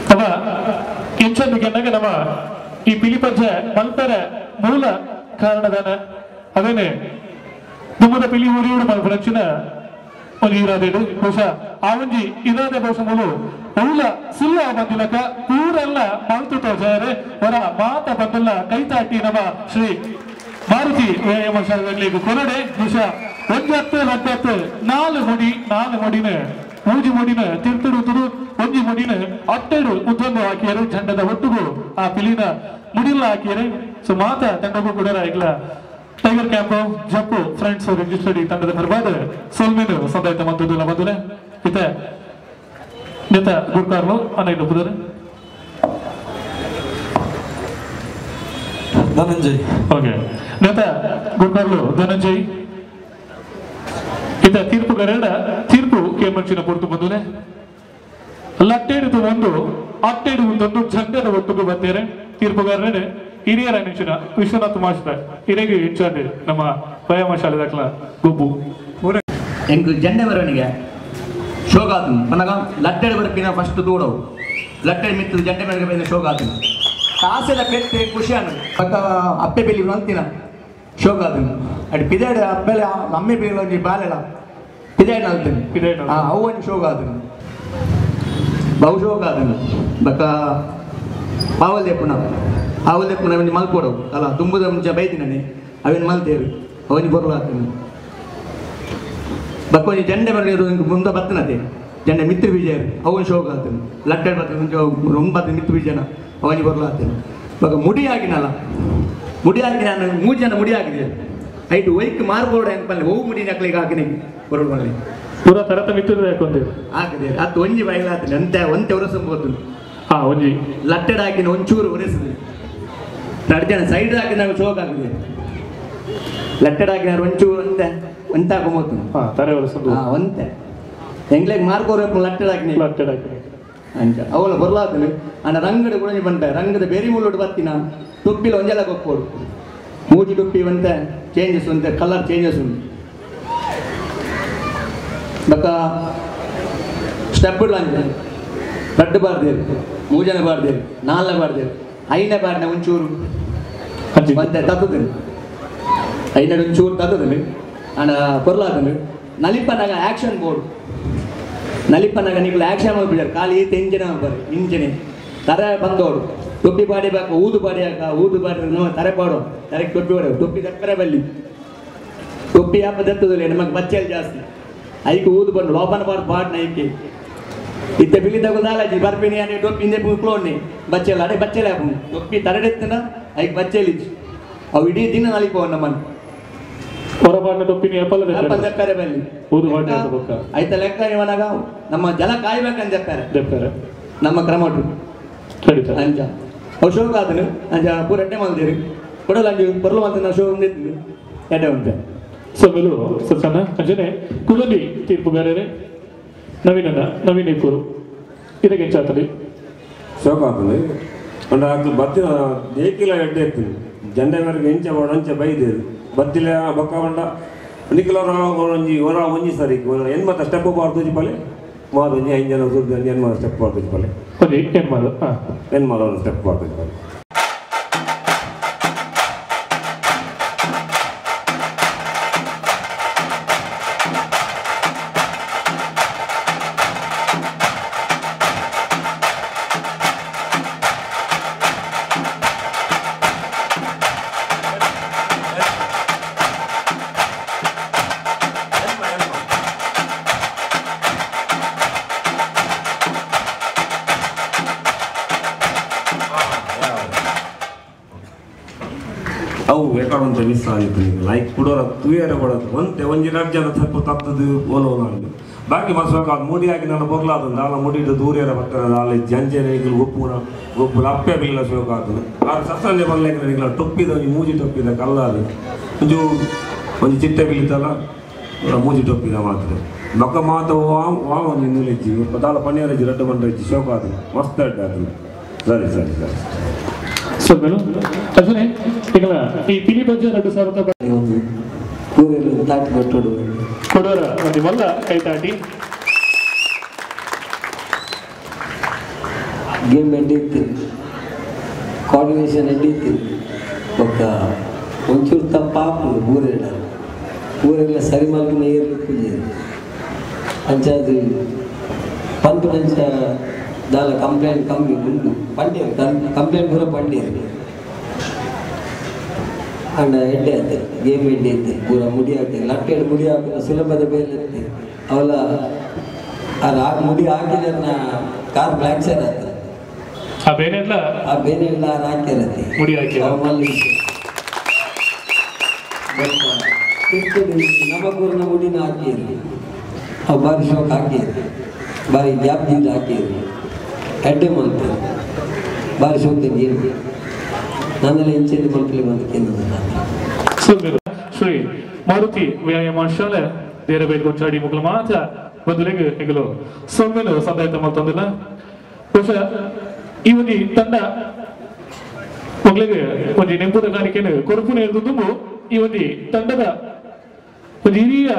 ನಮ್ಮ ಎಂಚಂದಿಗೆ ನಮ್ಮ ಈ ಪಿಲಿಪಂಜ ಮಲ್ಪರ ಮೂಲ ಕಾರಣದಾನ ಅದೇನೆ ದುಮ್ಮದ ಪಿಲಿ ಊರಿಯೂರು ಮಲ್ಪರಂಚಿನ ಒಂದು ಇರಾದೇಡು ಬಹುಶಃ ಆ ಒಂಜಿ ಇರಾದೆ ಬಹುಶಃ ಮೂಲು ಮೂಲ ಸುಳ್ಳು ಬಂದಿಲಕ ಪೂರೆಲ್ಲ ಮಲ್ತು ತೋಜಾರೆ ಹೊರ ಮಾತ ಬಂದಲ್ಲ ಕೈತಾಟಿ ನಮ್ಮ ಶ್ರೀ ಮಾರುತಿ ವ್ಯಾಯಾಮ ಶಾಲೆಗಳಿಗೆ ಕೊರಡೆ ಬಹುಶಃ ಒಂಜತ್ತು ಲಡ್ಡತ್ತು ನಾಲು ಮುಡಿ ನಾಲು ಮುಡಿನ ಮೂಜಿ ಮುಡಿನ ತಿರ್ತುಡು ತುಡು ಒಂಜಿ ಮುಡಿನ ಅಟ್ಟೆಡು ಉದ್ದೊಂದು ಹಾಕಿಯರು ಜಂಡದ ಒಟ್ಟುಗು ಆ ಪಿಲಿನ ಮುಡಿಲ್ಲ ಹಾಕಿಯರೆ. ಸೊ ಮಾತ ತಂಡಕ್ಕೂ ಕೂಡ ಇಲ್ಲ ಟೈಗರ್ ಕ್ಯಾಂಪ್ ಜಪ್ಪು ಫ್ರೆಂಡ್ಸ್ ರಿಜಿಸ್ಟರ್ಡ್ ತಂಡದ ಪರವಾದ ಸೋಲ್ಮೇನು ಸಂದಾಯ್ತ ಮಂದುಲ್ಲ ಬಂದುಲೆ ಇತ ನೇತ ಗುರ್ಕಾರ್ಲು ಅನ್ನ ಒಪ್ಪುದಾರೆ ಧನಂಜಯ್. ಓಕೆ ನೇತ ಗುರ್ಕಾರ್ಲು ಧನಂಜಯ್ ಇತ ತೀರ್ಪುಗಾರರ ತೀರ್ಪು ಕೇಮಂಚಿನ ಪೊರ್ತು ಬಂದುಲೆ ಲಟ್ಟೆಡಿತು ಒಂದು ಅಟ್ಟೆಡು ಒಂದೊಂದು ಜಂಡದ ಒಟ್ಟುಗು ಬಂದೇರೆ ತೀರ್ಪುಗಾರನೇ ಹಿರಿಯರ ನೆಚ್ಚಿನ ವಿಶ್ವನಾಥ್ ಮಾಸ್ಟರ್ ಹಿರಿಯ ಇನ್ಚಾರ್ಜ್ ನಮ್ಮ ವ್ಯಾಯಾಮ ಶಾಲೆ ದಾಖಲ ಗೊಬ್ಬು ಎಂಕ್ ಜಂಡೆ ಬರವಣಿಗೆ ಶೋಗಾತನು ಪನ್ನಗ ಲಟ್ಟೆಡ್ ಬರ್ಪಿನ ಫಸ್ಟ್ ದೂಡವು ಲಟ್ಟೆಡ್ ಮಿತ್ತು ಜಂಡೆ ಮೆರವಣಿಗೆ ಬೈದ ಶೋಗಾತನು ಕಾಸೆಲ್ಲ ಪೆತ್ತೆ ಖುಷಿ ಅನ್ನ ಪಕ್ಕ ಅಪ್ಪೆ ಬೆಲಿ ಅಂತಿನ ಶೋಗಾತನು ಅಡಿ ಪಿದಾಡ ಅಪ್ಪೆಲೆ ಅಮ್ಮೆ ಬೆಲೆ ಒಂಜಿ ಬಾಲೆಲ ಪಿದಾಡ್ ನಲ್ತೀನಿ ಪಿದಾಡ್ ನಲ್ತೀನಿ. ಅವು ಒಂಜಿ ಶೋಗಾತನು ಬಹು ಶೋಗಾತನು ಬಕ್ಕ ಪಾವಲ್ ದೇಪುನ ಆವಲ್ ದೇಪುನ ಒಂಜಿ ಮಲ್ಕೊಡವು ಅಲ್ಲ ತುಂಬುದ ಮುಂಚೆ ಬೈದಿನನೆ ಅವೇನು ಮಲ್ತೇವೆ ಅವನಿ ಬೊರ್ಲಾತನು ಬಕ್ಕ ಒಂಜಿ ಜಂಡೆ ಬರಲಿ ಮುಂದೆ ಬತ್ತನತೆ ಜಂಡೆ ಮಿತ್ರ ಬೀಜ ಅವನ್ ಶೋಕ ಆಗ್ತದೆ ಲಟ್ಟೆಡ್ ಬರ್ತದೆ ಮುಂಚೆ ರೊಂಬ ಬರ್ತದೆ ಮಿತ್ರ ಬೀಜನ ಅವನಿ ಬರಲಾಗ್ತದೆ ಬಕ್ಕ ಮುಡಿ ಹಾಕಿನಲ್ಲ ಮುಡಿ ಹಾಕಿ ನಾನು ಮೂರು ಜನ ಮುಡಿ ಹಾಕಿದೆ ಐಟು ಒಯ್ಕ್ ಮಾರ್ಬೋಡ ಅಂತ ಹೂವು ಮುಡಿ ನಕ್ಲಿಗೆ ಹಾಕಿನಿ ಬರೋಡು ಮಲ್ಲಿ ಪೂರ ತರತ ಮಿತ್ರ ಹಾಕೊಂಡೆ ಹಾಕಿದೆ ಅದು ಒಂಜಿ ಬೈಲ ಆಗ್ತದೆ ಅಂತೆ ಒಂತೆ ಒರೆಸಬಹುದು. ಹಾ ಒಂಜಿ ಲಟ್ಟೆಡ್ ಹಾಕಿನ ಒಂಚೂರು ಒರೆಸಿದೆ ಎರಡು ಜನ ಸೈಡ್ ಹಾಕಿ ನಾವು ಶೋಕ್ ಹಾಕಿದೆ ಲಟ್ಟೆಡ್ ಹಾಕಿನ ಒಂಚೂರು ಅಂತೆ ಒಂತೆ ಹಾಕೊಂಬೋದು. ಹಾ ತರೆ ಒರೆಸೋದು ಹಾ ಒಂತೆ ಎಂಗ್ಲೇಗ್ ಮಾರ್ಕೋರ್ ಲಟ್ಟೆಡ್ ಹಾಕಿನಿ ಲಟ್ಟೆಡ್ ಹಾಕಿನಿ ಅಂಚ ಅವಳ ಬರ್ಲಾತನು ಅಣ್ಣ ರಂಗದ ಕೂಡ ಬಂಟ ರಂಗದ ಬೇರೆ ಮುಳ್ಳುಡು ಬತ್ತಿನ ಟೊಪ್ಪಿಲ ಒಂಜೆಲ್ಲ ಕೊಪ್ಪೋಡು ಮೂಜಿ ಟೊಪ್ಪಿ ಒಂತೆ ಚೇಂಜಸ್ ಒಂತೆ ಕಲರ್ ಚೇಂಜಸ್ ಉಂಟು ಬಕ್ಕ ಸ್ಟೆಪ್ ಅಂಚ ರಡ್ಡು ಬಾರ್ದೇರು ಮೂಜನ ಬಾರ್ದೇರು ನಾಲ್ನ ಬಾರ್ದೇರು ಐನ ಬಾರ್ನ ಒಂಚೂರು ಒಂತೆ ತತ್ತದನು ಐನ ಒಂಚೂರು ತತ್ತದನು ಅಣ್ಣ ಕೊರ್ಲಾತನು ನಲಿಪನಾಗ ಆ್ಯಕ್ಷನ್ ಬೋರ್ಡ್ ನಲಿಪನಾಗ ನಿಕ್ಲು ಆ್ಯಕ್ಷನ್ ಮಾಡ್ಬಿಡ್ತಾರೆ ಖಾಲಿ ಈತ ಇಂಜಿನ ಬರ್ರಿ ಇಂಜಿನೆ ತರೆ ಬಂದೋಡು ಟೊಪ್ಪಿ ಪಾಡಿ ಬಾಕ ಊದು ಪಾಡಿ ಹಾಕ ಊದು ಪಾಡಿ ತರೆ ಪಾಡು ತರೆಗೆ ಟೊಪ್ಪಿ ಹೊಡೆವು ಟೊಪ್ಪಿ ದಕ್ಕರೆ ಬಲ್ಲಿ ಟೊಪ್ಪಿ ಯಾಪ ದತ್ತದಿಲ್ಲ ನಮಗೆ ಬಚ್ಚೆಲ್ ಜಾಸ್ತಿ ಐಕೆ ಊದು ಬಂದು ಲೋಪನ ಪಾಡು ಪಾಡ್ನ ಐಕೆ ಇತ್ತ ಬಿಳಿ ತಗೋದಾಲಜಿ ಬರ್ಪಿನಿ ಅనే ಟೊಪ್ಪಿ ಹಿಂದೆ ಕುಕ್ಲೋಣ್ಣೆ ಬಚ್ಚೆಲ್ಲ ಅಡೆ ಬಚ್ಚೆಲೆ ಹಾಕು ಟೊಪ್ಪಿ ತರಡೆತ್ತಿನ ಐಕ್ ಬಚ್ಚೆಲಿಚ್ಚು ಅವು ಇಡೀ ದಿನ ನಲಿಪೋ ನಮ್ಮನ್ನು ಹೊರಪಾಡಿನ ಟೊಪ್ಪಿನಿ ಎಪ್ಪಲ್ಲ ದೆಪ್ಪರೆ ಬಲ್ಲಿ ಊದು ಪಾಡಿ ಬೊಕ್ಕ ಐತ ಲೆಕ್ಕ ಇವನಾಗ ನಮ್ಮ ಜಲ ಕಾಯ್ಬೇಕಂತ ದೆಪ್ಪರೆ ದೆಪ್ಪರೆ ನಮ್ಮ ಕ್ರಮಟು ಖಂಡಿತ ಅಂಚ ಅವು ಶೋಕ ಆದನು ಅಂಚ ಪೂರ ಎಡ್ಡೆ ಮಲ್ದೇರಿ ಕೊಡಲ್ಲ ಅಂಜು ಪೊರ್ಲು ಮಂತ ಶೋಕ ಉಂದಿತ್ತು ಎಡ್ಡೆ ಉಂಟೆ ಸೊಮ್ಮೆಲು ಸತ್ಸನ್ನ ಅಂಜನೆ ಕುಲಲಿ ತೀರ್ಪುಗಾರರೇ ನವೀನನ್ನ ನವೀನ ಇಕ್ಕೂರು ಇದಕ್ಕೆ ಎಂಚಾತಲಿ ಶೋಕ ಆಗ್ತದೆ ಅಂಡ ಅದು ಬತ್ತಿನ ಏಕಿಲ ಎಡ್ಡೆ ಇತ್ತು ಜಂಡೆ ಮೇರೆಗೆ ಎಂಚ ಬೋಡ ಅಂಚೆ ಬೈದೇರು ಬತ್ತಿಲ ಬೊಕ್ಕ ಬಂಡ ನಿಖಿಲ ಒಂಜಿ ಒರ ಒಂಜಿ ಸರಿ ಎನ್ಮತ್ತ ಸ್ಟೆಪ್ ಬಾರ್ದು ಪಲೆ ಮಾದು ಒಂಜಿ ಐದು ಜನ ಸುರ್ದು ಒಂಜಿ ಎನ್ಮ ಸ್ಟೆಪ್ ಬಾರ್ದು ಪಲೆ ಒಂಜಿ ಎನ್ಮಾದು ಹಾಂ ಎನ್ಮಾದ ಸ್ಟೆಪ್ ಬಾರ್ದು ಪಲೆ. ಅವು ಬೇಕಾದಂತ ಮಿಸ್ ಆಗಿತ್ತು ನೀವು ಲೈಕ್ ಕೊಡೋರ ತೂಯರ ಕೊಡೋದು ಒಂತೆ ಒಂಜಿ ರಡ್ಡು ಜನ ಸ್ವಲ್ಪ ತತ್ತದು ಓಲೋ ಓಲಾಂಡು ಬಾಕಿ ಮಸ್ವಾಗ ಅದು ಮುಡಿ ಹಾಕಿ ನಾನು ಬೊರ್ಲಾದ ದಾಲ ಮುಡಿಡು ದೂರಿಯರ ಬರ್ತಾರೆ ದಾಲ ಜಂಜನೆ ಈಗಲು ಗೊಪ್ಪುನ ಗೊಪ್ಪು ಅಪ್ಪೆ ಬಿಲ್ಲ ಶೋಕ ಆಗ್ತದೆ ಆರು ಸಸಂಜೆ ಬರ್ಲಿಕ್ಕೆ ಈಗಲ ಟೊಪ್ಪಿದ ಒಂಜಿ ಮೂಜಿ ಟೊಪ್ಪಿದ ಕಲ್ಲಾದ ಒಂಜು ಒಂಜಿ ಚಿಟ್ಟೆ ಬೀಳ್ತಲ್ಲ ಮೂಜಿ ಟೊಪ್ಪಿದ ಮಾತ್ರ ಬೊಕ್ಕ ಮಾತ ವಾ ವಾ ಒಂಜಿ ನೂಲೆಜ್ಜಿ ದಾಲ ಪನ್ನೀರ್ ರಡ್ಡು ಬಂಡ್ರೆಜ್ಜಿ ಶೋಕ ಆತದೆ ಮಸ್ತ್ ಅಡ್ಡ ಆತದೆ. ಸರಿ ಸರಿ ಸರಿ ಸೊಲ್ಮೆಲು ಅರ್ಜುನೆ ಈಗ ಈ ಪಿಲಿ ಬಜ್ಜೆ 2000 ಒಂದು ತಾಟಿ ಕೊಟ್ಟೋಡು ಕೊಡೋರ ಒಂದು ಮಲ್ಲ ಕೈ ತಾಟಿ ಗೇಮ್ ಎಡ್ಡಿತ್ತು ಕೋಆರ್ಡಿನೇಷನ್ ಎಡ್ಡಿತ್ತು ఒక ಒಂಚೂರು ತಪ್ಪಾಪು ಊರೆಲ್ಲ ಊರೆಲ್ಲ ಸರಿ ಮಲ್ಪಿನ ಏರ್ಲು ಪೂಜೆ ಅಂಚಾದ ಪಂಪುನಂಚ ದಾಲ ಕಂಪ್ಲೇಂಟ್ ಕಮ್ಮಿ ಉಂಟು ಪಂಡ್ಯರು ಕಂಪ್ಲೇಂಟ್ ಪೂರ ಪಂಡ್ಯರು ಅಂಡ ಎಡ್ಡೆ ಆಯ್ತು ಗೇಮ್ ಎಡ್ಡೆ ಇತ್ತು ಪೂರ ಮುಡಿ ಹಾಕಿ ಲಟ್ಟೆಡ್ ಮುಡಿ ಹಾಕಿನ ಸುಲಭದ ಬೇಲೆ ಇತ್ತು ಅವಲ ಆ ಮುಡಿ ಹಾಕಿದ ಕಾರ್ ಫ್ರಾಕ್ಚರ್ ಆಯ್ತು ಆ ಬೇನೆಲ್ಲ ಆ ಬೇನೆಲ್ಲ ಹಾಕಿರತ್ತೆ ಮುಡಿ ಹಾಕಿ ನಮಗೂರಿನ ಮುಡಿನ ಹಾಕಿರಿ ಅವು ಭಾರಿ ಶೋಕ್ ಹಾಕಿರಿ ಭಾರಿ ಗ್ಯಾಪ್ ದಿಂದ ಹಾಕಿರಿ ಎಡ್ಡೆ ಮಂತು ಭಾರಿ ಶೋಕ್ ಗೇಮ್ ನನ್ನೆಲ್ಲ ಇಂಚೆಂದು ಮಲ್ಪಲಿ ಬಂದು ಕೇಂದ್ರ ಶ್ರೀ ಮಾರುತಿ ವ್ಯಾಯಾಮ ಶಾಲೆ ದೇರಬೇಲ್ ಕೊಂಚಾಡಿ ಮುಗ್ಲ ಮಾತ್ರ ಬದಲಿಗೆ ಹೆಗಲು ಸೊಮ್ಮೆಲು ಸಂದಾಯತ ಮಲ್ತಂದಿಲ್ಲ ಬಹುಶಃ ಈ ಒಂದು ತಂಡ ಮಗಳಿಗೆ ಒಂಜಿ ನೆಂಪುದ ಕಾಣಿಕೆನು ಕೊರಪುನ ತುಂಬು ಈ ಒಂದು ತಂಡದ ಒಂದು ಹಿರಿಯ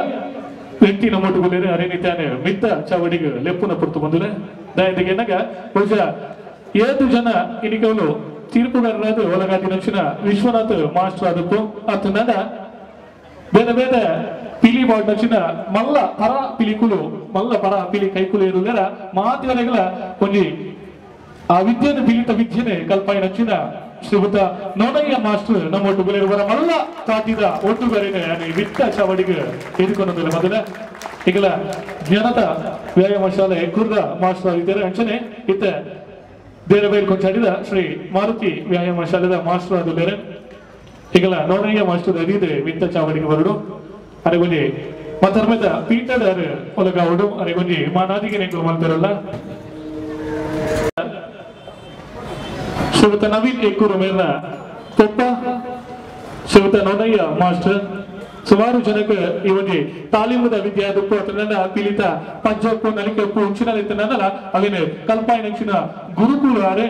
ವ್ಯಕ್ತಿ ನಮ್ಮೊಟ್ಟುಗುಲೇರು ಅರೆ ನಿತ್ಯಾನೆ ಮಿತ್ತ ಚಾವಡಿಗೆ ಲೆಪ್ಪುನ ಪುರ್ತು ಬಂದಿಲ್ಲ ದಯದಿಗೆ ಎನ್ನಗ ಬಹುಶಃ ಏಳು ಜನ ಇನಿಕವಲು ತೀರ್ಪುಗಾರರಾದ ಒಳಗಾದಿ ನಕ್ಷಿನ ವಿಶ್ವನಾಥ್ ಮಾಸ್ಟರ್ ಆದಪ್ಪು ಆತನಾದ ಬೇರೆ ಬೇರೆ ಪಿಲಿ ಬಾಡ್ ನಕ್ಷಿನ ಮಲ್ಲ ಪರ ಪಿಲಿಕುಲು ಮಲ್ಲ ಪರ ಪಿಲಿ ಕೈಕುಲು ಇರುವುದರ ಮಾತಿವರೆಗಳ ಒಂಜಿ ಆ ವಿದ್ಯೆಯನ್ನು ಪಿಲಿತ ವಿದ್ಯೆನೆ ಕಲ್ಪಾಯಿ ನಕ್ಷಿನ ಶ್ರೀಯುತ ನೋಡಯ್ಯ ಮಾಸ್ಟರ್ ನಮ್ಮ ಒಟ್ಟುಗುಲೇರುವರ ಮಲ್ಲ ತಾಟಿದ ಒಟ್ಟುಗರೇನೆ ವಿತ್ತ ಚಾವಡಿಗೆ ಎದುಕೊಂಡೊಂದಿಲ್ಲ ಮೊದಲ ಈಗಲ ಜ್ಞಾನದ ವ್ಯಾಯಾಮ ಶಾಲೆ ಕುರ್ದ ಮಾಸ್ಟರ್ ಆಗಿದ್ದಾರೆ ಅಂಚನೆ ಇತ್ತ ದೇರಬೈಲ್ ಕೊಂಚಾಡಿದ ಶ್ರೀ ಮಾರುತಿ ವ್ಯಾಯಾಮ ಶಾಲೆದ ಮಾಸ್ಟರ್ ಆದುಲ್ಲೇರೆ ಈಗಲ ನೋಡಯ್ಯ ಮಾಸ್ಟರ್ ಅದಿದೆ ವಿತ್ತ ಚಾವಡಿಗೆ ಬರಡು ಅರೆಗೊಂಜಿ ಮತ್ತರ್ಮೆದ ಪೀಠದ ಒಲಗಾವಡು ಅರೆಗೊಂಜಿ ಮಾನಾದಿಗೆ ನೆಂಗು ಮಲ್ತಾರಲ್ಲ ಶ್ರೀಯುತ ನವೀನ್ ಎಕ್ಕೂರು ಮೇಲಿನ ಪೊಪ್ಪ ಶ್ರೀಯುತ ನೋನಯ್ಯ ಮಾಸ್ಟರ್ ಸುಮಾರು ಜನಕ್ಕೆ ಈ ಒಂದು ತಾಲೀಮುದ ವಿದ್ಯೆ ದುಪ್ಪು ಅತನನ್ನ ಪಿಲಿತ ಪಂಜಪ್ಪು ನಲಿಕಪ್ಪು ಉಂಚಿನಲ್ಲಿತ್ತನಲ್ಲ ಅಲ್ಲಿನ ಕಲ್ಪಾಯಿ ನಂಚಿನ ಗುರುಕುಲ ಆರೆ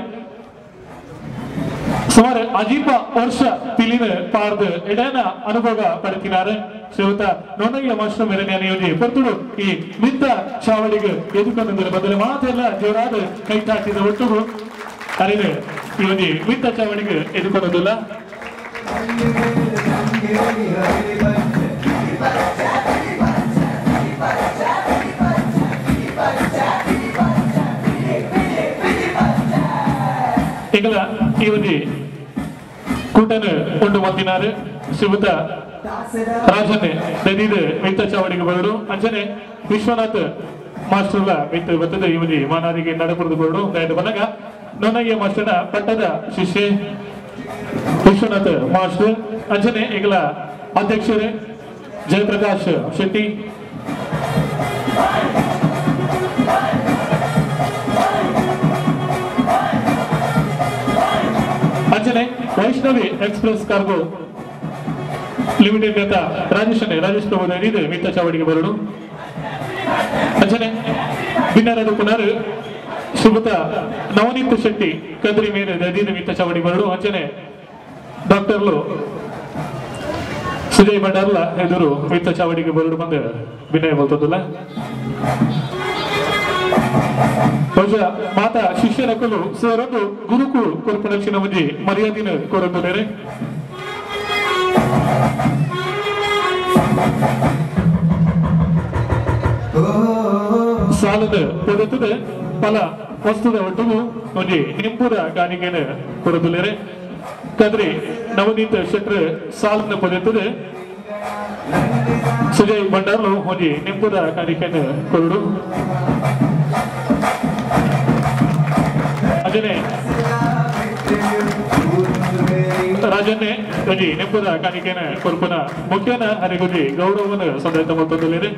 ಸುಮಾರು ಅಜೀಪ ವರ್ಷ ಪಿಲಿನ ಪಾರ್ದು ಎಡನ ಅನುಭವ ಪಡೆತಿನಾರೆ ಶ್ರೀಯುತ ನೋನಯ್ಯ ಮಾಸ್ಟರ್ ಮೇಲೆ ನಾನು ಯೋಜನೆ ಪೊರ್ತುಡು ಈ ಮಿತ್ತ ಚಾವಡಿಗೆ ಎದುಕೊಂಡ ಬದಲು ಮಾತೆಲ್ಲ ಜೋರಾದ ಕೈ ತಾಟಿದ ಒಟ್ಟುಗು ಅರಿವೆ ಈ ಒಂದು ಮಿತ್ತ ಚಾವಡಿಗೆ ಎದುಕೊಳ್ಳೋದಿಲ್ಲ ಈಗಲ ಈ ಒಂದು ಕೂಟನ ಉಂಡು ಮಂದಿನಾರು ಶ್ರೀಯುತ ರಾಜನ್ನೇ ದದೀದ್ ಮಿತ್ತ ಚಾವಡಿಗೆ ಬರಡು ಅಂಚನೆ ವಿಶ್ವನಾಥ್ ಮಾಸ್ಟರ್ಲ ಮಿತ್ತ ಬರ್ತದೆ ಈ ಒಂದು ಮಾನಾದಿಗೆ ನಡಪುರದು ಬರಡು ದಯದ ಬಲಗ ನೋನಯ್ಯ ಮಾಸ್ಟರ್ನ ಪಟ್ಟದ ಶಿಷ್ಯೆ ವಿಶ್ವನಾಥ್ ಮಾಸ್ಟರ್ ಅಂಚನೆ ಈಗಲ ಅಧ್ಯಕ್ಷರೇ ಜಯಪ್ರಕಾಶ್ ಶೆಟ್ಟಿ ಅಂಚನೆ Vaishnavi express cargo limited ನೇತ Rajesh Rajesh ಪ್ರಭು ಇದೆ ಮಿತ್ತ ಚಾವಡಿಗೆ ಬರಡು ಅಂಚನೆ ಬಿನ್ನರದ ಪುನರ್ ಶ್ರೀಮತ ನವನೀತ್ ಶೆಟ್ಟಿ ಕದ್ರಿ ಮೇಲೆ ದದೀದ ಮಿತ್ತ ಚಾವಡಿ ಬರಡು ಅಂಚನೆ ಡಾಕ್ಟರ್ಲು ಸುಜಯ್ ಭಂಡಾರ್ಲ ಎದುರು ಮಿತ್ತ ಚಾವಡಿಗೆ ಬರಡು ಬಂದು ವಿನಯ ಬಲ್ತದಲ್ಲ ಬಹುಶಃ ಮಾತಾ ಶಿಷ್ಯರಕಲು ಸೇರೊಂದು ಗುರುಕುಳು ಕೊರ್ಪಣಕ್ಷಿನ ಒಂಜಿ ಮರ್ಯಾದಿನ ಕೊರೊಂದು ಬೇರೆ ಸಾಲದ ಪೊದೆತದೆ ಪಲ ವಸ್ತುದ ಒಟ್ಟುಗು ಒಂಜಿ ನಿಂಪುದ ಕಾಣಿಕೆನ ಕೊರೊಂದುಲ್ಲೆರ್ ಕದ್ರಿ ನವನೀತ್ ಶೆಟ್ರ್ ಸಾಲನ ಪೊದೆತದೆ ಸುಜಯ್ ಭಂಡಾರ್ಲು ಒಂಜಿ ನಿಂಪುದ ಕಾಣಿಕೆನ ಕೊರಡು ಅಜನೆ ರಾಜನ್ನೇ ಒಂಜಿ ನೆಂಪುದ ಕಾಣಿಕೆನ ಕೊರ್ಪುನ ಮುಖ್ಯನ ಅರೆಗೊಂಜಿ ಗೌರವನ ಸಂದಾಯ್ತ ಮಲ್ತೊಂದುಲ್ಲೆರ್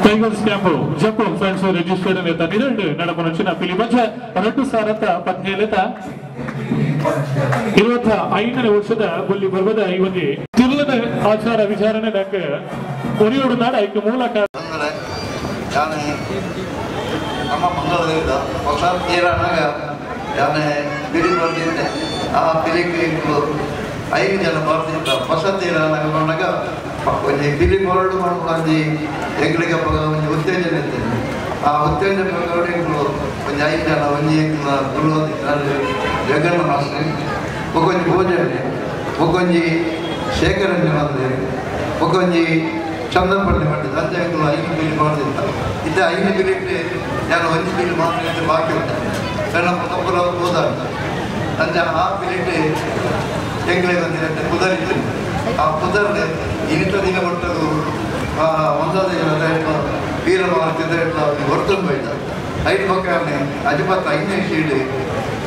tigers camp Jeppu friends registered ನೇತ ನಿರண்டு ನಡಪುನಂಚಿನ ಪಿಲಿಬಂಜ 2017 25ನೇ ವರ್ಷದ ಬೊಲ್ಲಿ ಬರ್ಬದ ಈ ಒಂಜಿ ತಿರುಳದ ಆಚಾರ ವಿಚಾರಣೆ ನಂಗೆ ಒರಿಯೋಡು ನಾಡ ಐಕ್ ಮೂಲಕ ನಮ್ಮ ಮಂಗಳದೇವದ ಹೊಸ ತೇರಾನಾಗ ಯಾನೆ ಪಿಲಿ ಬರ್ತಿದ್ದೆ ಆ ಪಿಲಿಗೆ 5 ಜನ ಬರ್ತಿದ್ದ ವಸತಿ ಬಂದಾಗ ಒಂಜಿ ಪಿಲಿ ಬರಡು ಒಂಜಿ ಎಂಗ್ಲಿಗೆ ಒಂಜಿ ಉತ್ತೇಜನ ಇತ್ತು ಆ ಉತ್ತೇಜನ ಎಂಗ್ಲು ಒಂಜಿ 5 ಜನ ಒಂಜಿ ಎಂಗ್ಲ ಗುರು ಜಗನ್ನ ಮಾಸ್ಟರ್ ಒಕ್ಕೊಂಜಿ ಭೋಜನೆ ಒಕ್ಕೊಂಜಿ ಶೇಖರಣ್ಯ ಬಂದೆ ಒಕ್ಕೊಂಜಿ ಚಂದ್ರಪಳ್ಳಿ ಮಾಡಿದ್ದು ಅಂಚೆ ಎಂಗ್ಲು 5 ಪಿಲಿ ಮಾಡ್ತಿದ್ದ ಇದ್ದ 5 ಪಿಲಿ ನಾನು 1 ಪಿಲಿ ಮಾತ್ರ ಬಾಕಿ ಉಂಟು ಸಣ್ಣ ಕಪ್ಪಲ ಹೋದಾಗ ಅಂಚೆ ಆ ಪಿಲಿಟ್ ಎಂಗ್ಲಿಗೆ ಒಂದಿನ ಪುದರಿತ್ತು ಆ ಪುದರ್ನೆ ಇನ್ನಿತ ದಿನ ಕೊಟ್ಟದು ಒಂದಾದ ವೀರ ಮಾರ್ತಿದ್ದ ಹೊರತಂದು ಬೈದ 5 ಪಕ್ಕನೆ ಅಜಿಪತ್ತ 5ನೇ ಶೀಡ್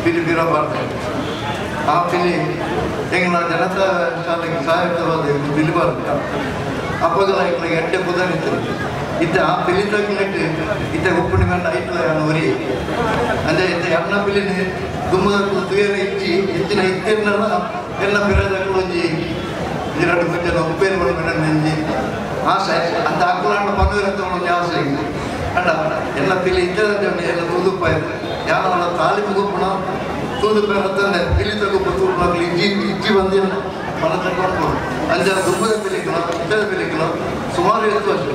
ಪಿಲಿ ಬೀರ ಮಾಡ್ತಾರೆ ಆ ಪಿಲಿ ಎಂಗ್ಲ ಜನತಾ ಶಾಲೆಗೆ ಸಹಾಯಕವಾದ ಪಿಲಿ ಬಾರ್ದ ಅಪ್ಪಗಲ ಎಂಗ್ಲಿಗೆ ಎಡ್ಡೆ ಪುದರಿತ್ತು ಇತ್ತ ಆ ಪಿಲಿ ತಗ್ಲಿಟ್ಟು ಇತ್ತ ಉಪ್ಪುಣಿ ಮೇಲೆ ಐಟ್ಲ ಒರಿ ಅಂದರೆ ಇತ್ತ ಎಣ್ಣ ಪಿಲಿನ ದುಮ್ಮದ ತುಯರ ಇಚ್ಚಿ ಹೆಚ್ಚಿನ ಇತ್ತೆಲ್ಲ ಎಲ್ಲ ಪಿರದಕ್ಕೂ ಒಂಜಿ ಎರಡು ಮುಂಚೆ ಉಪ್ಪೇರು ಬಡಬೇಡ ಆಸೆ ಅಂತ ಅಕ್ಕಲಾಂಡ ಪನ್ನುವರಂತ ಒಂಜಿ ಆಸೆ ಇದೆ ಅಣ್ಣ ಎಲ್ಲ ಪಿಲಿ ಇದ್ದದಂತೆ ಎಲ್ಲ ತೂದುಪ್ಪ ಇದೆ ಯಾರಲ್ಲ ತಾಲಿಪು ಗುಪ್ಪಣ ತೂದುಪ್ಪ ತಂದೆ ಪಿಲಿ ತಗುಪ್ಪ ತೂಪಾಗಲಿ ಇಜ್ಜಿ ಇಜ್ಜಿ ಬಂದಿಲ್ಲ ಮನ ತಗೊಂಡು ಅಂಜನ ದುಂಬದ ಪಿಲಿಗಳು ಇದ್ದದ ಪಿಲಿಗಳು ಸುಮಾರು 8 ವರ್ಷ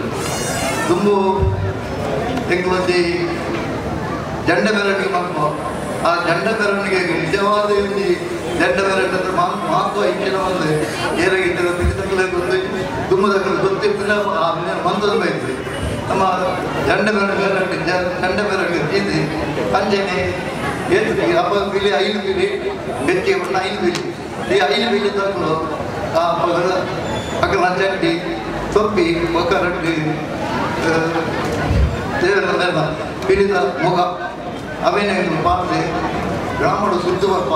ದುಂಬು ಎಂಗ್ಲೊಂಜಿ ಜಂಡ ಮೆರವಣಿಗೆ ಮಾಡ್ಕೊ ಆ ಜಂಡ ಮೆರವಣಿಗೆ ನಿಜವಾದ ಒಂಜಿ ಜಂಡ ಮೆರವಣಿಗೆ ಅಂದ್ರೆ ಮಾತು ಇಂಚಿನ ಒಂದು ಏರಾಗಿದ್ದರೆ ಪಿಲಿ ಗೊತ್ತು ದುಮ್ಮದಕ್ಕಲು ಗೊತ್ತಿರ್ತಿಲ್ಲ ಆ ಮಂದದ ಬೇಕು ನಮ್ಮ ಜಂಡ ಮೆರವಣಿಗೆ ಜಂಡ ಮೆರವಣಿಗೆ ಜೀತಿ ಅಂಜನೆ ಏತು ಅಪ್ಪ ಪಿಲಿ 5 ಪಿಲಿ ಹೆಚ್ಚಿಗೆ ಬಣ್ಣ 5 ಪಿಲಿ ಈ 5 ಪಿಲಿ ತಕ್ಕಲು ಆ ಪಗಲ ಅಗಲ ಚಡ್ಡಿ ತೊಪ್ಪಿ ಒಕ್ಕ ರಡ್ಡಿ ದೇವರ ಪಿಲಿದ ಮುಖ ಅವೇನೇ ಪಾತ್ರೆ ಗ್ರಾಮಡು ಸುತ್ತು ಬರ್ಪ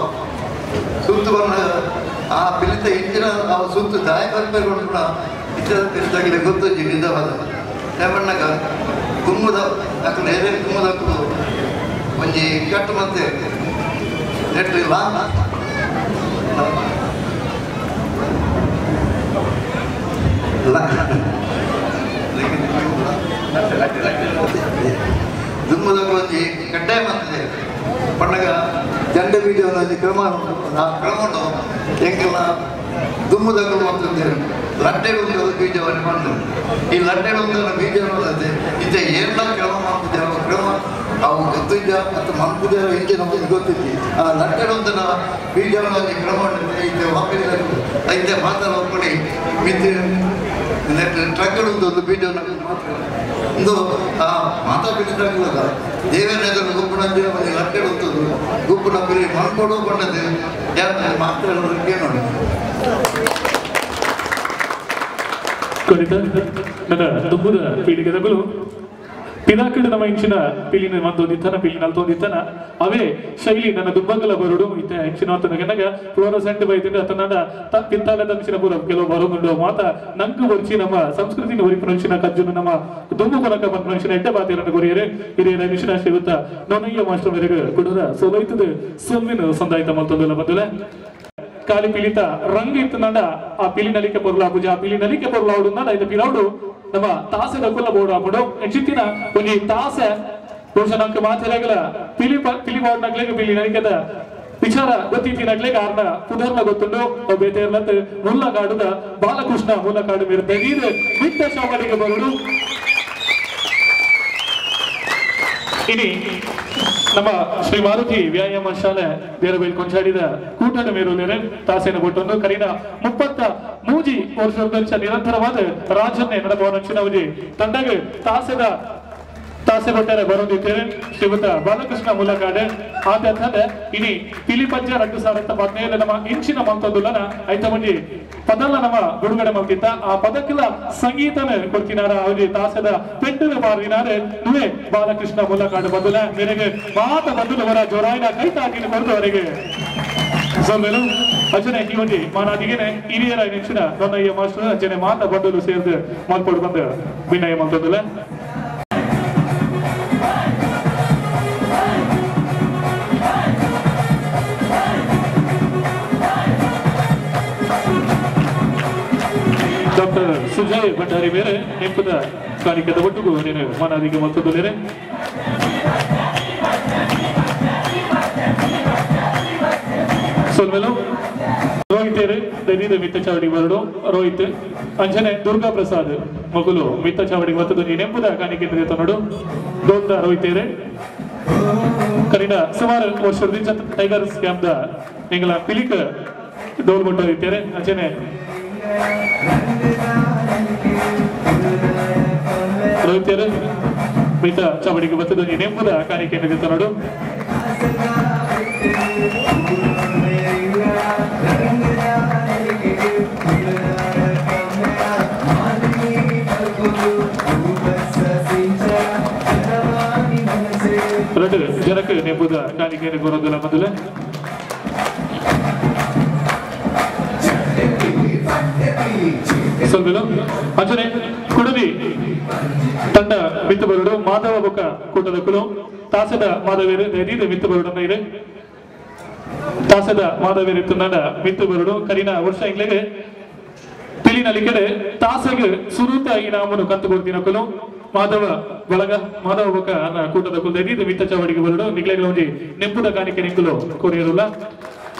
ಸುತ್ತು ಬರ್ನ ಆ ಪಿಲಿತ ಇಂಚಿನ ಆ ಸುತ್ತು ದಾಯ ಬರ್ಬೇಕು ಕೂಡ ಇತರ ಪಿಲಿತಾಗಲಿ ಗೊತ್ತು ನಿಜವಾದ ಬಣ್ಣಗ ಗುಮ್ಮದ ಅಕ್ಕಲು ಏನೇ ಗುಮ್ಮದಕ್ಕಲು ಒಂಜಿ ಕಟ್ಟು ಮತ್ತೆ ನೆಟ್ಟಿಲ್ಲ ದುಮ್ಮದಕ್ಕಲು ಒಂಜಿ ಕಡ್ಡಾಯ ಮಾಡ್ತದೆ ಪಂಡಗ ಜಂಡ ಬೀಜ ಒಂಜಿ ಕ್ರಮ ಉಂಟು ಆ ಕ್ರಮ ಉಂಟು ಎಂಕೆಲ್ಲ ದುಮ್ಮದಕ್ಕಲು ಅಂತಂದೇಳಿ ಲಡ್ಡೆ ಒಂದು ಬೀಜವನ್ನು ಮಾಡ್ತಾರೆ ಈ ಲಡ್ಡೆ ಒಂದು ಬೀಜವನ್ನು ಇದ್ದ ಏನೆಲ್ಲ ಕ್ರಮ ಮಾಡ್ತಿದ್ದೆ ಕ್ರಮ ಅವು ಗೊತ್ತಿದ್ದ ಮತ್ತು ಮನ್ಪುದ ಹಿಂದೆ ನಮಗೆ ಗೊತ್ತಿದ್ದಿ ಆ ಲಡ್ಡೆ ಒಂದನ ಬೀಜವನ್ನು ಒಂಜಿ ಕ್ರಮ ಇದ್ದೆ ವಾಪಿಲ್ಲ ಇದ್ದೆ ಮಾತ್ರ ಒಪ್ಪಡಿ ಮಿತ್ತು ಟ್ರಕ್ಗಳು ಒಂದು ಬೀಜವನ್ನು ಮಾತ್ರ ಒಂದು ಆ ಮಾತಾ ಬಿಡಿದಾಗಲ್ಲ ದೇವೇಂದ್ರ ಗುಂಪು ಒಂದು ಲಡ್ಡೆ ಉಂಟು ಗುಂಪು ನಂಬಿ ಮನ್ಕೊಡು ಬಣ್ಣದು ಯಾರು ಮಾತ್ರ ನೋಡಿ ಕುರಿತ ನನ್ನ ದುಂಬುದ ಪೀಳಿಗೆದಗಳು ಪಿನಾಕಿಡು ನಮ್ಮ ಇಂಚಿನ ಪಿಲಿನ ಮಂದೊಂದಿತ್ತನ ಪಿಲಿನ ಅಲ್ತೊಂದಿತ್ತನ ಅವೇ ಶೈಲಿ ನನ್ನ ದುಂಬಂಗಲ ಬರುಡು ಇತ್ತ ಇಂಚಿನ ಆತನಗನಗ ಫ್ಲೋರಸೆಂಟ್ ಬೈತಿಂದ ಆತನ ಪಿತ್ತಾಲ ತಂಚಿನ ಪೂರ ಕೆಲವು ಬರುಂಡು ಮಾತ ನಂಕು ಬರ್ಚಿ ನಮ್ಮ ಸಂಸ್ಕೃತಿನ ಒರಿಪುನಂಚಿನ ಕಜ್ಜುನು ನಮ್ಮ ದುಂಬು ಕೊಲಕ ಬಂಪುನಂಚಿನ ಎಡ್ಡ ಬಾತಿರನ್ನು ಕೊರಿಯರೆ ಹಿರಿಯರ ಮಿಷನ ಶ್ರೀಯುತ ನೊನಯ್ಯ ಮಾಸ್ಟರ್ ಮೇರೆಗೆ ಕುಡುರ ಸೋಲೈತದ ಸೊಮ್ಮಿನ ಸಂದಾಯಿತ ಮಲ್ತೊಂದುಲ ಬಂದುಲ ಕಾಲಿ ಪಿಲಿತ ರಂಗ್ ಇತ್ತು ಆ ಪಿಲಿ ನಲಿಕೆ ಪೊರ್ಲ ಪೂಜೆ ಆ ಪಿಲಿ ನಲಿಕೆ ಪೊರ್ಲ ಆಡು ಐತ ಪಿಲೌಡು ನಮ್ಮ ತಾಸೆದ ಕುಲ್ಲ ಬೋರ್ಡ್ ಹಾಕೊಂಡು ಚಿತ್ತಿನ ಒಂಜಿ ತಾಸೆ ಬಹುಶಃ ನಂಗೆ ಮಾತೆರಾಗಲ ಪಿಲಿ ಪಿಲಿ ಬೋರ್ಡ್ ನಗ್ಲೇಗ ಪಿಲಿ ನಲಿಕೆದ ವಿಚಾರ ಗೊತ್ತಿತ್ತಿ ನಗ್ಲೇಗ ಆರ್ನ ಪುದರ್ನ ಗೊತ್ತುಂಡು ಬೇತೆ ಮುಲ್ಲಕಾಡುದ ಬಾಲಕೃಷ್ಣ ಮುಲ್ಲಕಾಡು ಮೇರೆ ತೆಗೀದು ಬಿಟ್ಟ ಶಾಮಡಿಗೆ ಬರುಡು ಇನಿ ನಮ್ಮ ಶ್ರೀ ಮಾರುತಿ ವ್ಯಾಯಾಮ ಶಾಲೆ ದೇರಬೈಲ್ ಕೊಂಚಾಡಿದ ಕೂಟದ ಮೇರುಲೇರೆ ತಾಸೇನ ಕೊಟ್ಟೊಂದು ಕರೀನ 33 ವರ್ಷದ ನಿರಂತರವಾದ ರಾಜನ್ನೇ ನಡಪವನಂಚಿನ ತಂಡಗೆ ತಾಸೆದ ತಾಸೆ ಕೊಟ್ಟರೆ ಬರೋದಿದ್ದೇನೆ ಶ್ರೀಮತ ಬಾಲಕೃಷ್ಣ ಮುಲಕಾಡೆ ಆತ ಇನಿ ಪಿಲಿಪಂಜ 2015 ನಮ್ಮ ಇಂಚಿನ ಮಂತೊಂದುಲನ ಐತ ಮಂಜಿ ಪದಲ್ಲ ನಮ್ಮ ಬಿಡುಗಡೆ ಮಾಡ್ತಿದ್ದ ಆ ಪದಕ್ಕೆಲ್ಲ ಸಂಗೀತನ ಕೊಡ್ತಿನಾರ ಅವರಿಗೆ ತಾಸೆದ ಪೆಟ್ಟದ ಬಾರಿನಾರೆ ನುವೆ ಬಾಲಕೃಷ್ಣ ಮುಲಕಾಡು ಬಂದುಲ ಮೇರೆಗೆ ಮಾತ ಬಂದುಲವರ ಜೋರಾಯಿನ ಕೈ ತಾಕಿನ ಕೊರದವರೆಗೆ ಸೊಲ್ಲೆಲು ಅಜನೆ ಈ ಒಂಜಿ ಮಾನಾದಿಗೆನೆ ಹಿರಿಯರ ನೆಂಚಿನ ನೊನ್ನಯ್ಯ ಮಾಸ್ಟರ್ ಅಜ್ಜನೆ ಮಾತ ಬಂದಲು ಸೇರಿದು ಮಲ್ಪೊಡು ಬಂದು ವಿನಯ ಮಂತೊಂದುಲ. ಡಾಕ್ಟರ್ ಸುಜಯ್ ಭಂಡಾರಿ ಮೇರೆ ನೆಂಪದ ಕಾಣಿಕದ ಒಟ್ಟಿಗೂ ನೀನು ಮಾನಾದಿಗೆ ಮತ್ತೊಂದು. ಸೊಲ್ಮೆಲು ರೋಹಿತ್ ದೈದ ಮಿತ್ತ ಚಾವಡಿ ಬರಡು ರೋಹಿತ್ ಅಂಜನೆ ದುರ್ಗಾ ಪ್ರಸಾದ್ ಮಗುಲು ಮಿತ್ತ ಚಾವಡಿ ಮತ್ತದು ನೆಂಪುದ ಕಾಣಿಕೆ ತನ್ನಡು ದೋಂದ ರೋಹಿತೇರೆ ಕರಿನ ಸುಮಾರು ವರ್ಷದಿಂದ ಟೈಗರ್ಸ್ ಕ್ಯಾಂಪ್ the ಎಂಗಳ ಪಿಲಿಕ ಡೋಲ್ ಬೊಟ್ಟ ಇತ್ತೇರೆ ಅಂಜನೆ ರೋಹಿತೇರೆ ಮಿತ್ತ ಚಾವಡಿಗೆ ಬತ್ತದು ನೆಂಪುದ ಕಾಣಿಕೆ ತನ್ನಡು రెండు ಜನಕ್ಕೆ ನೆಂಬುದ ಕಾಣಿಕೆ ಕೊರೋದಿಲ್ಲ ಮೊದಲೇ ಸೊಲ್ಮೆಲು ಅಂಚನೆ ಕುಡಲಿ ತಂಡ ಮಿತ್ತು ಬರುಡು ಮಾಧವ ಬೊಕ್ಕ ಕೂಟದ ಕುಲು ತಾಸದ ಮಾಧವೇರು ದೈದ ಮಿತ್ತು ಬರುಡನ್ನ ಇದೆ ತಾಸದ ಮಾಧವೇರು ತಂಡ ಮಿತ್ತು ಬರುಡು ಕರಿನ ವರ್ಷ ಇಂಗ್ಲೆಗೆ ಪಿಲಿನಲಿಕೆಡೆ ತಾಸಗೆ ಸುರೂತ ಇನಾಮನ್ನು ಕಂತು ಕೊಡ್ತೀನ ಕುಲು ಮಾಧವ ಬಳಗ ಮಾಧವ ಬೊಕ್ಕ ಅನ್ನ ಕೂಟದ ಕುಲು ದೈದ ಮಿತ್ತ ಚಾವಡಿಗೆ ಬರುಡು ನಿಗ್ಲೆಗಳ ಒಂಜಿ ನೆಂಪುದ ಕಾಣಿಕೆ ನಿಂಕುಲು ಕೊರಿಯರುಲ್ಲ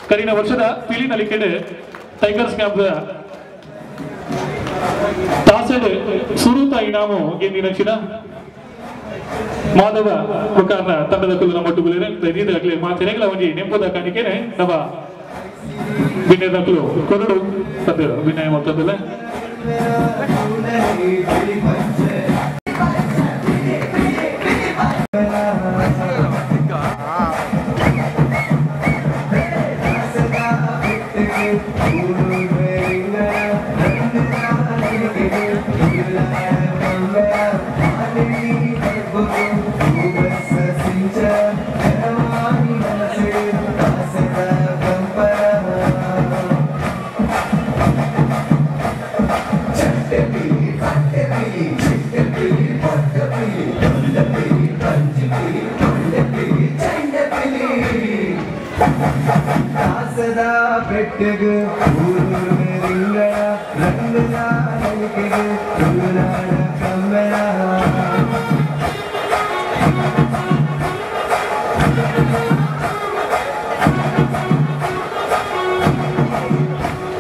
ಕರಿನ ವರ್ಷದ ಪಿಲಿನಲಿಕೆಡೆ ಟೈಗರ್ಸ್ ಕ್ಯಾಂಪ್ ತಾಸೆಡ್ ಸುರೂತ ಇನಾಮು ಗೆದ್ದಿನ ಮಾಧವ ಬೊಕ್ಕ ತಂಡದ ಕುಲು ನಮ್ಮ ಒಟ್ಟು ದೈದ ಮಾತೆರೆಗಳ ಒಂಜಿ ನೆಂಪುದ ಕಾಣಿಕೆನೆ ನಮ್ಮ ಬಿನ್ನೆದಕ್ಲು ಕೊರಡು ಸದ್ಯ ವಿನಯ ಮೊತ್ತದಲ್ಲೇ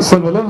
ಸೊಲ್ಮೆಲು